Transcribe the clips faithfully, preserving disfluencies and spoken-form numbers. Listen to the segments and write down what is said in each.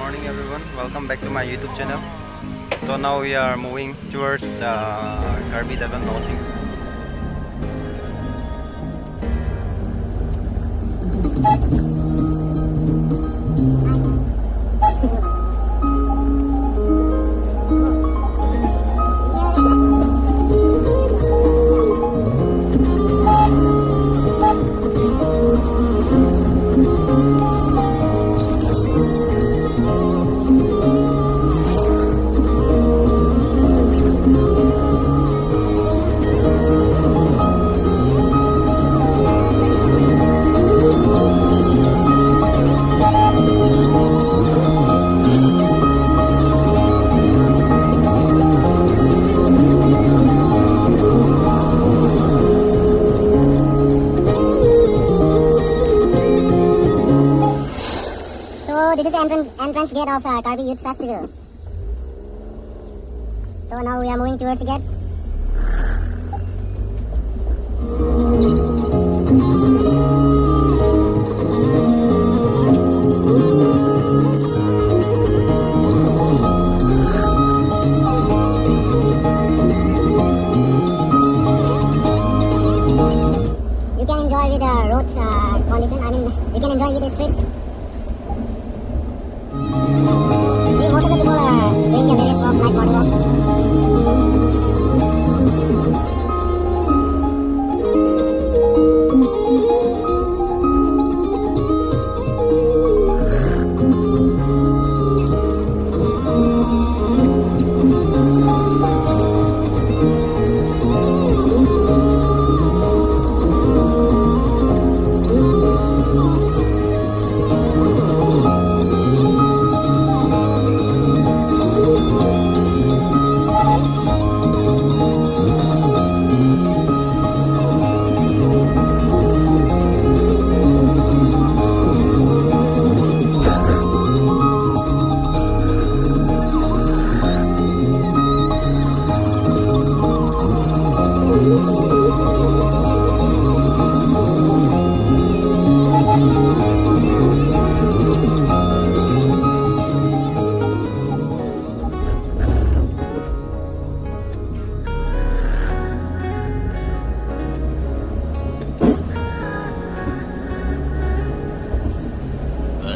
Morning everyone, welcome back to my YouTube channel. So now we are moving towards uh, Karbi Tadon North Hing. So this is the entrance, entrance gate of uh, Karbi Youth Festival. So now we are moving towards the gate. You can enjoy with the road uh, condition. I mean, you can enjoy with the street. See, most of the people are doing the various walk, like morning walk.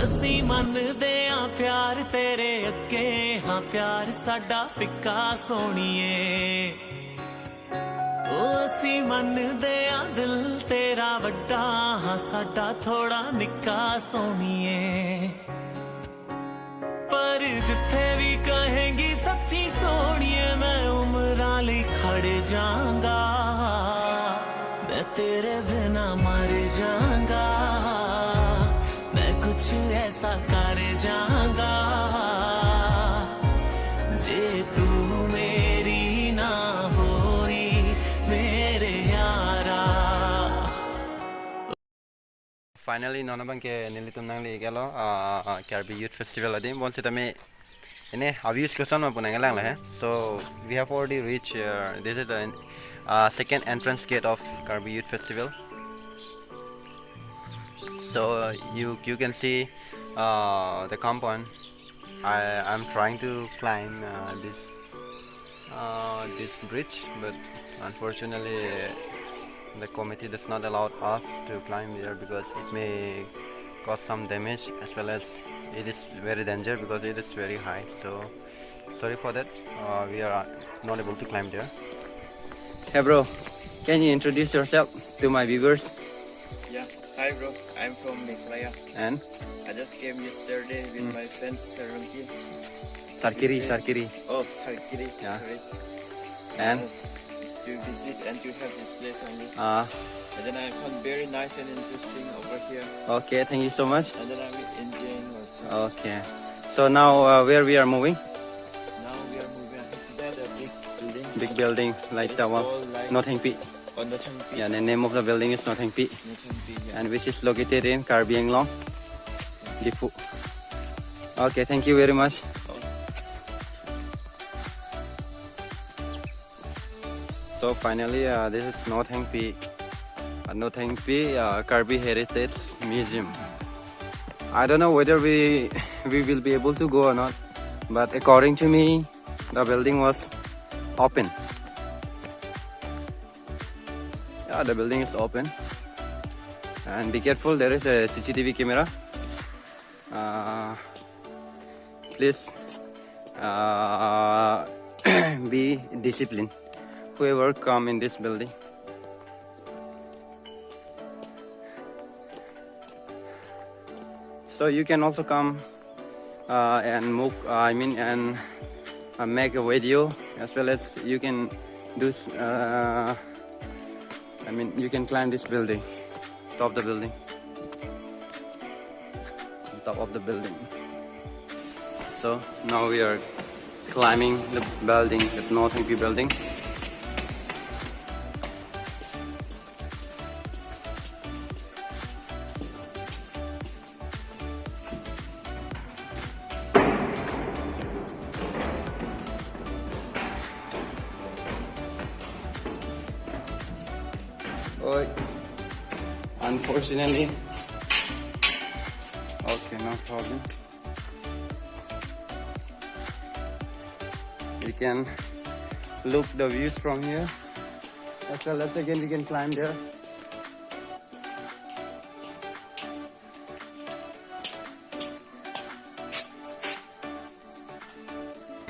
ਅਸੀਂ ਮੰਨਦੇ ਆ ਪਿਆਰ ਤੇਰੇ ਅੱਗੇ, ਹਾਂ ਪਿਆਰ ਸਾਡਾ ਫਿੱਕਾ ਸੋਹਣੀਏ। ਉਹ ਅਸੀਂ ਮੰਨਦੇ ਆ ਦਿਲ ਤੇਰਾ ਵੱਡਾ, ਹਾਂ ਸਾਡਾ ਥੋੜਾ ਨਿੱਕਾ ਸੋਹਣੀਏ। ਪਰ ਜਿੱਥੇ ਵੀ ਕਹੇਂਗੀ ਸੱਚੀ ਸੋਹਣੀਏ, ਮੈਂ ਉਮਰਾਂ ਲਈ ਖੜ ਜਾਵਾਂਗਾ। ਮੈਂ ਤੇਰੇ ਬਿਨਾ ਮਰ ਜਾਵਾਂਗਾ। ਮੈਂ ਕੁਛ ਐਸਾ ਕਰ ਜਾਵਾਂਗਾ, ਜੇ ਤੂੰ ਮੇਰੀ ਨਾ ਹੋਈ, ਮੇਰੇ ਯਾਰਾ। Finally, non abangke nelitum nangli-iklo, uh, Karbi Youth Festival adim. Bonsitame ini a-views koson ma pu nangkelanglo he. So we have already reached. Uh, this is the uh, second entrance gate of Karbi Youth Festival. So uh, you you can see uh, the compound. I am trying to climb uh, this uh, this bridge, but unfortunately the committee does not allow us to climb there because it may cause some damage, as well as it is very danger because it is very high. So sorry for that, uh, we are not able to climb there. Hey bro, can you introduce yourself to my viewers? Yeah, hi bro, I'm from Meghalaya. And I just came yesterday with my friends Sarungki. Sarkiri, Is it- Sarkiri. Oh, Sarkiri. Yeah. Sorry. And To visit and to have this place only. uh, And then I found very nice and interesting over here. okay, thank you so much. And then I'm enjoying also. Okay, so now uh, where we are moving? Now we are moving ahead to that uh, big building. Big building like It's that one. called like Nothengpi. On the Thangpi. Yeah, the name of the building is Nothengpi. Nothengpi, yeah. And which is located in Karbi Anglong, Diphu. Okay, thank you very much. So finally, uh, this is Nothengpi. Uh, Nothengpi uh, Karbi Heritage Museum. I don't know whether we we will be able to go or not. But according to me, the building was open. Yeah, the building is open. And be careful, there is a C C T V camera. Uh, please, uh, be disciplined. Whoever come in this building. So you can also come, uh, and make, uh, I mean, and, uh, make a video, as well as you can do s- uh, I mean, you can climb this building, top the building, top of the building. So now we are climbing the building, the North Hengpi building. Oi. Unfortunately. Okay, no problem. We can look the views from here. As well as again, we can climb there.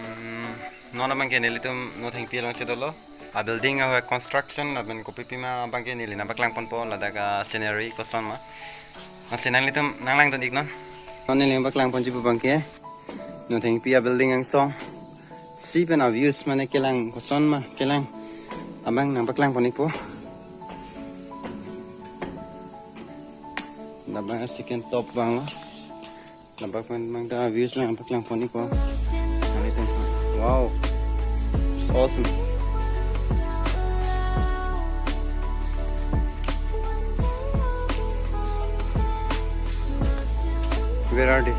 Hmm, non abangke nelitum North Hengpi along si dolo. A building a construction lapen kopi pima abangke neli nangpaklang ponpo, ladak a scenery koson ma. Nang si nanglitum nanglangdun iknon. Non neli nangpaklang ponji pu abangke North Hengpi a building angsong si pen a views mane kelang koson ma kelang abang nangpaklang pon ikpo. Labang second top abang lo. Labang pen abang ta views abang paklang pon ikpo. Wow. It's awesome. Where are they?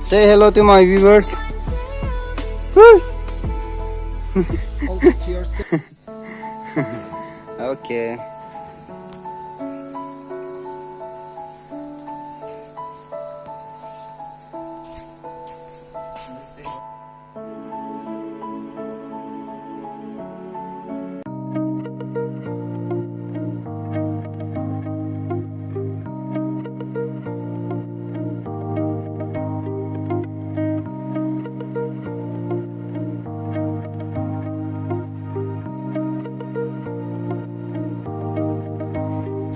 Say hello to my viewers. Woo! Okay.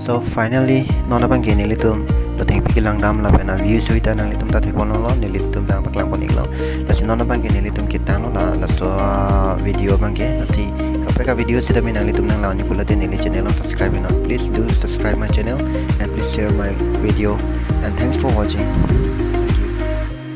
So finally, non abangke nelitum North Hengpi kelang dam lapen a view sita nanglitum ta theklonglo, nelitum ta paklang pon iklo. Lasi non abangke nelitum ketanglo la laso, ah, video abangke. Lasi kaprek a video sita mi nanglitum nanglang-ikpo pulote neli channel along subscribe iknon. Please do subscribe my channel and please share my video. And thanks for watching.